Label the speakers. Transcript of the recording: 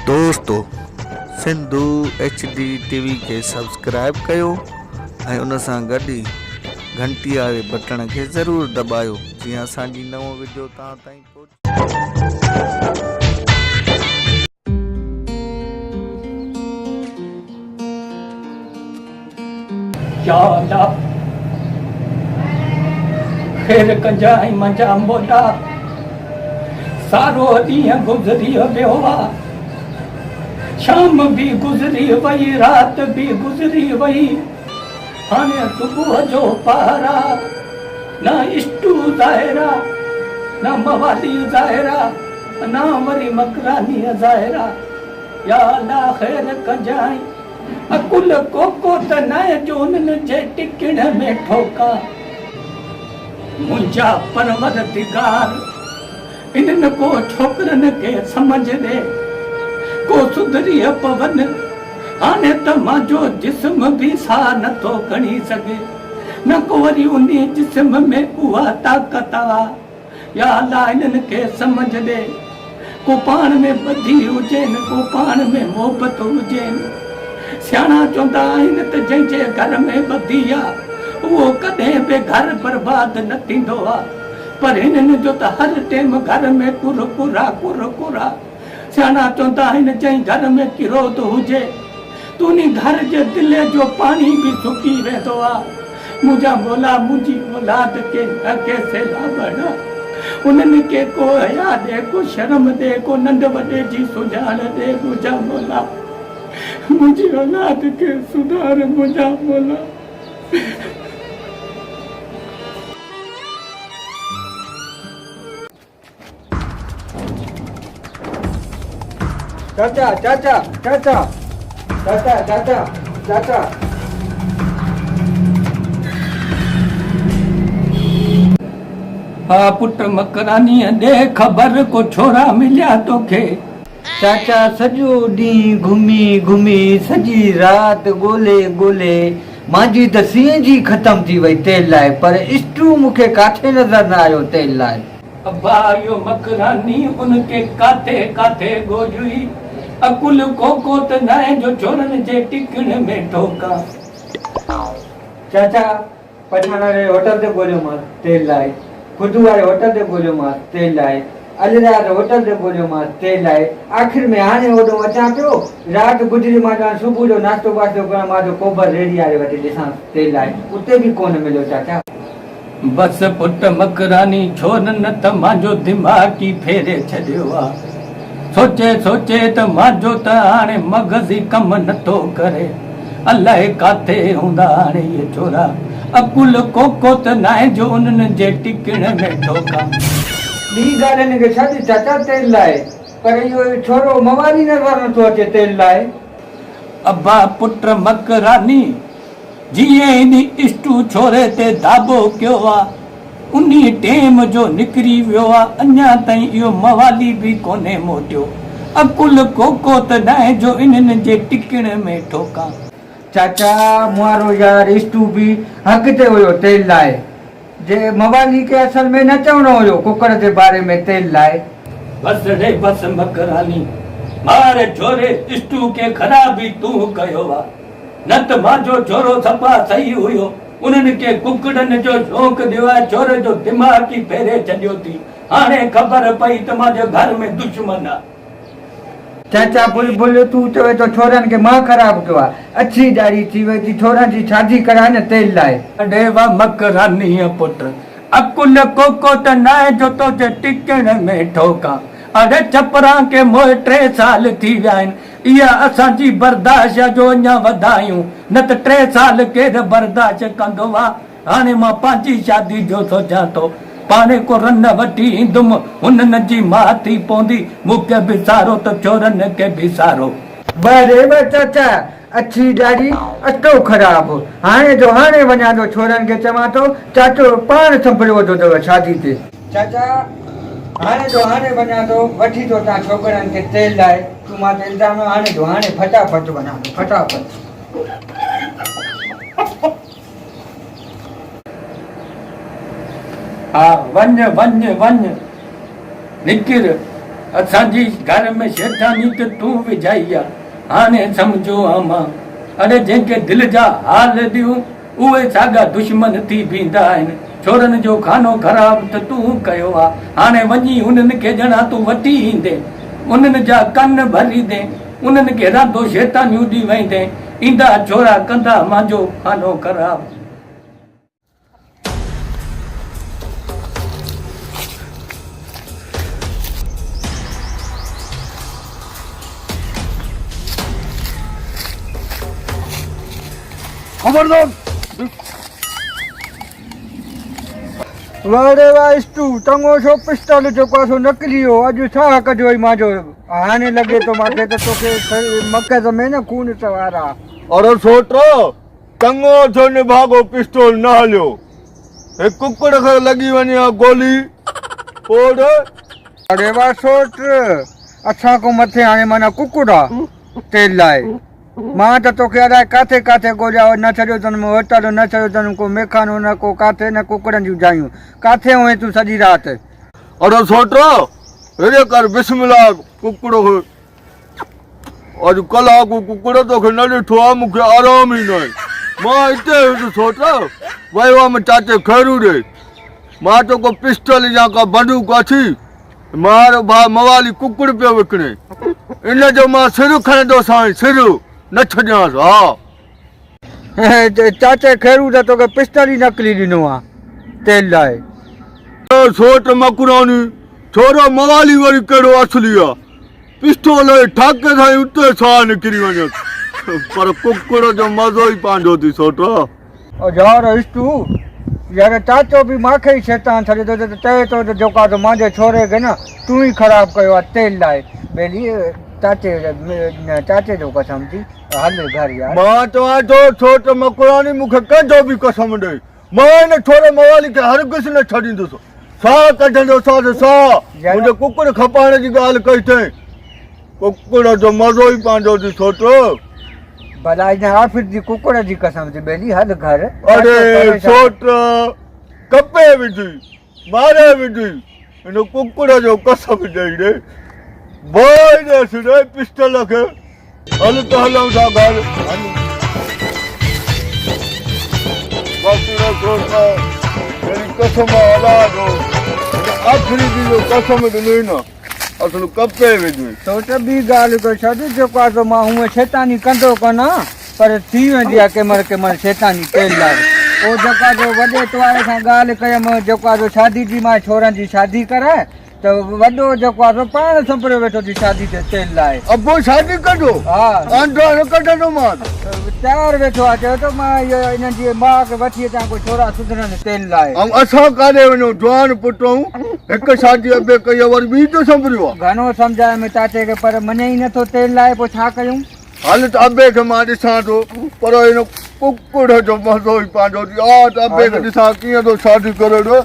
Speaker 1: دوستو Sindhu H D T V کي subscribe ڪيو ۽ ان سان گڏ ئي گهنٽي واري بٽڻ کي ضرور دٻايو جيئن اسان جي نئون وڊيو توهان تائين پهچي.
Speaker 2: يا الله خير ڪجانء منهنجا مولا سارو ڏينهن گذري ويو آ شام به گذري وئي رات به گذري وئي هاڻي صبح جو پهر آ نه اشٽو ظاهر آ نه موالي ظاهر آ نه وري مڪراني ظاهر آ يا الله خير ڪجانء عقل ڪوڪو ته ناهي جو انهن جي ٽڪڻ ۾ ٺوڪان. منهنجا پروردگار انهن ڪو ڇوڪرن کي سمجهه ڏي، ڪو سڌري پون. هاڻي ته مانجو جسم به ساهه نه ٿو کڻي سگهي، نه ڪو وري انهي جسم ۾ اها طاقت آ. يا الله انهن کي سمجهه ڏي، ڪو پاڻ ۾ ٻڌي هجين، ڪو پاڻ ۾ محبت هجين. سياڻا چوندا آهن ته جنهن جي گهر ۾ ٻڌي آ، اهو ڪڏهن به گهر برباد نه ٿيندو آ. پر هنن جو ته هر ٽيم گهر ۾ ڪر ڪرا ڪر ڪرا. سياڻا چوندا آهن جنهن گهر ۾ ڪروڌ هجي ته انهي گهر جي دلي جو پاڻي به سڪي ويندو آ. منهنجا مولا منهنجي اولاد کي نه ڪي سيلا بڻا. انهن کي ڪو حيا ڏي، ڪو شرم ڏي، ڪو ننڍ وڏي جي سڃاڻ ڏي منهنجا مولا منهنجي اولاد کي سڌار منهنجا مولا.
Speaker 3: چاچا چاچا چاچا چاچا چاچا چاچا.
Speaker 2: ها پٽ مڪرانيء ڏي خبر ڪو ڇورا مليا توکي.
Speaker 3: چاچا سڄو ڏينهن گهمي گهمي سڄي رات ڳولي ڳولي مانجي ته سي اين جي ختم ٿي وئي تيل لاء پر اسٽو مونکي ڪاٿي نظر نه آيو تيل لاء.
Speaker 2: ابا اهو مڪراني ان کي ڪاٿي ڪاٿي ڳوليوئي، عقل ڪو ڪو ته ناهي جو ڇورن جي ٽڪڻ ۾ ٺوڪان.
Speaker 3: چاچا پٺاڻ واري هوٽل تي ڳوليومانس تيل لاء، خدو واري هوٽل تي ڳوليومانس تيل لاء، عليراز هوٽل تي ڳوليومانس تيل لاء، آخر ۾ هاڻي هوڏو اچان پيو، رات گذري مان چوان صبح جو ناشتو ٻاشتو ڪرڻ مان جو ڪوبر ريڙهي واري وٽ ڏسانس تيل لاء، اتي به ڪونه مليو چاچا.
Speaker 2: بس پٽ مڪراني ڇو نه ته مانجو دماغ ئي ڦيري ڇڏيو آ. سوچي سوچي ته مانجو ته هاڻي مغز ئي ڪم نه ٿو ڪري. الائي ڪاٿي هوندا هاڻي اهي ڇورا. عقل ڪو ڪو ته ناهي جو انهن جي ٽڪڻ ۾ ٺوڪان.
Speaker 3: ٻي ڳالهه هن کي ڇڏ چاچا تيل لاء پر اهو ڇورو موالي نظر نه ٿو اچي تيل لاء.
Speaker 2: ابا پٽ مڪراني جيئن انهي اسٽو ڇوري تي داٻو ڪيو آ، انهي ٽيم جو نڪري ويو آ، اڃا تائين اهو موالي به ڪونهي موٽيو. عقل ڪو ڪو ته ناهي جو انهن جي ٽڪڻ ۾ ٺوڪان.
Speaker 3: چاچا مون وارو يار اسٽو به حق تي هيو تيل لاء. جي موالي کي اصل ۾ نه چوڻو هيو ڪڪڙ جي باري ۾ تيل لاء.
Speaker 2: بس ڙي بس مڪراني، مار ڇوري اسٽو کي خراب ئي تون ڪيو آ. نه ته مانجو ڇورو صفا صحيح هيو. انهن کي ڪڪڙن جو شوق ڏيو ۽ ڇوري جو دماغ ئي ڦيري ڇڏيو ٿي. هاڻي خبر پئي ته مانجي گهر ۾ دشمن آ.
Speaker 3: چاچا بلبل تون چوين ٿو ڇورن کي مان خراب ڪيو آ. اڇي ڏاڙهي ٿي وئي ٿي ڇورن جي شادي ڪراء نه تيل لاء.
Speaker 2: اڙي واه مڪرانيء پٽ. عقل ڪو ڪو ته ناهي جو توجي ٽڪڻ ۾ ٺوڪان. اڙي ڇپران کي موئي ٽي سال ٿي ويا آهن. اها اسان جي برداشت آ جو اڃا وڌايون، نه ته ٽي سال ڪير برداشت ڪندو آ. هاڻي مان پنهنجي شادي جو سوچيان ٿو. پاڻهي ڪو رن وٺي ايندم، هنن جي ماء ٿي پوندي. مون کي به سهارو ته ڇورن کي به سهارو.
Speaker 3: واه ري واه چاچا، اڇي ڏاڙهي، اٽو خراب. هاڻي جو هاڻي وڃان ٿو ڇورن کي چوان ٿو، چاچو پاڻ سنڀريو وڌو اٿو شادي تي. چاچا، هاڻي جو هاڻي وڃان ٿو، وٺي ٿو اچان ڇوڪرن کي تيل لاء. تون مان تي الزام نه هاڻي جو هاڻي ڦٽاڦٽ وڃان ٿو، ڦٽاڦٽ.
Speaker 2: ها وڃ وڃ وڃ، نڪر. اسان جي گهر ۾ شيطاني ته تون وجهائي آ، هاڻي سمجهو آ مان. اڙي جنهن کي دل جا حال ڏيون، اهي ساڳا دشمن ٿي بيهندا آهن. ڇورن جو خانو خراب ته تون ڪيو آ، هاڻي وڃي انهن کي ڄڻا تون وٺي ايندين، انهن جا ڪن ڀريندين، انهن کي راندو شيطانيون ڏي ويندين، ايندا ڇورا ڪندا مانجو خانو خراب.
Speaker 4: خبردار!
Speaker 3: واڙي واھ اسٽو چڱو سو پستول جيڪو آ سو نقلي هو اڄ ساهه ڪڍيو ئي مانجو هاڻي لڳي ٿو مانکي ته توکي مغز ۾ نه خون سوار آ.
Speaker 4: اڙي سوٽ چڱو ٿيو نڀاڳو پستول نه هليو هي ڪڪڙ کي لڳي وڃي ها گولي پوڙ.
Speaker 3: اڙي واھ سوٽ اسان کان مٿي هاڻي معنيٰ ڪڪڙ آ تيل لاء. مان ته توکي الائي ڪاٿي ڪاٿي ڳوليا هو، نه ڇڏيو اٿن مون هوٽل، نه ڇڏيو اٿن ڪو ميخانو، نه ڪو ڪاٿي، نه ڪڪڙن جون جايون. ڪاٿي هئين تون سڄي رات؟
Speaker 4: اڙي سوٽ، هيڏي ڪر بسم الله ڪڪڙ کي. اڄ ڪلاڪ ڪڪڙ توکي نه ڏٺو آ، مون کي آرام ئي ناهي. مان هتي هيس سوٽ، ويو هئم چاچي خيرو ڏي. مان چيو ڪو پسٽل يا ڪا بندوق اٿي؟ مار ڀاء موالي ڪڪڙ پيو وڪڻي ان جو مان سر کڻندوسانء سر نه ڇڏيانس ها.
Speaker 3: چاچي خيرو ته توکي پسٽل ئي نقلي ڏنو آ تيل لاء.
Speaker 4: سوٽ مڪراني ڇورو موالي وري ڪهڙو اصلي آ پسٽول جي ٺاڪي سان ئي اتي ساهه نڪري وڃيس پر ڪڪڙ جو مزو ئي پنهنجو ٿي سوٽ.
Speaker 3: يار اشٽو يار چاچو به مانکي ئي شيطان سڏي ٿو ته چئي ٿو ته جيڪو آ سو مانجي ڇوري کي نه تون ئي خراب ڪيو آ تيل لائي ٻيلي چاچي چاچي جو قسم ٿي هل گهر يار.
Speaker 4: مان چوان ٿو ڇو ته مڪراني مون کي ڪنهن جو به قسم ڏئي مان هن ڇوري موالي کي هرگز نه ڇڏيندس ساهه ڪڍندوسانس ساهه منهنجي ڪڪڙ کپائڻ جي ڳالهه ڪئي اٿئين ڪڪڙ جو مزو ئي پنهنجو ٿي سوٽ.
Speaker 3: ڀلا هن آفت جي ڪڪڙ جي قسم ٿي ٻيلي هل گهر.
Speaker 4: اڙي سوٽ ڪپي وڌي ماري وڌي هن ڪڪڙ جو قسم ڏئي ڏي باهه ڏيس ڏي پسٽل کي هل ته هلون ٿا گهر. بس ري سوٽ تيري قسم الله جو هن آخري جو قسم ڏنوئي نه. اصل ڪپي وجهي.
Speaker 3: تو ته ٻي ڳالهه ڪري ڇڏ، جيڪو آ سو مان هونء شيطاني ڪندو ڪونه آهيان، پر ٿي ويندي آ ڪنهن مهل ڪنهن مهل شيطاني تيل لاء. پوء جيڪو آ سو وڏي ٽوائي سان ڳالهه ڪيم، جيڪو آ سو شادي جي مان ڇورن جي شادي ڪرائي ته وڏو جيڪو آ سو پاڻ سنڀريو ويٺو ٿي شادي تي تيل لاء.
Speaker 4: ابو شادي ڪندو؟
Speaker 3: ها.
Speaker 4: آنڊا نه ڪڍندومانس.
Speaker 3: تيار ويٺو آ، چيو ته مان انهن جي ماء کي وٺي اچان ڪو ڇورا سڌرن تيل لاء.
Speaker 4: ۽ اسان ڪاڏي وڃون جوان پٽ آهيون هڪ شادي ابي ڪئي آ وري ٻي ته سنڀريو آ.
Speaker 3: گهڻو سمجهايم چاچي کي پر مڃي ئي نٿو تيل لاء پوء ڇا ڪيون.
Speaker 4: هل ته ابي کي مان ڏسان ٿو پر هن ڪڪڙ جو مزو ئي پنهنجو ٿي آ ته ابي کي ڏسان ڪيئن ٿو شادي ڪري ڏي.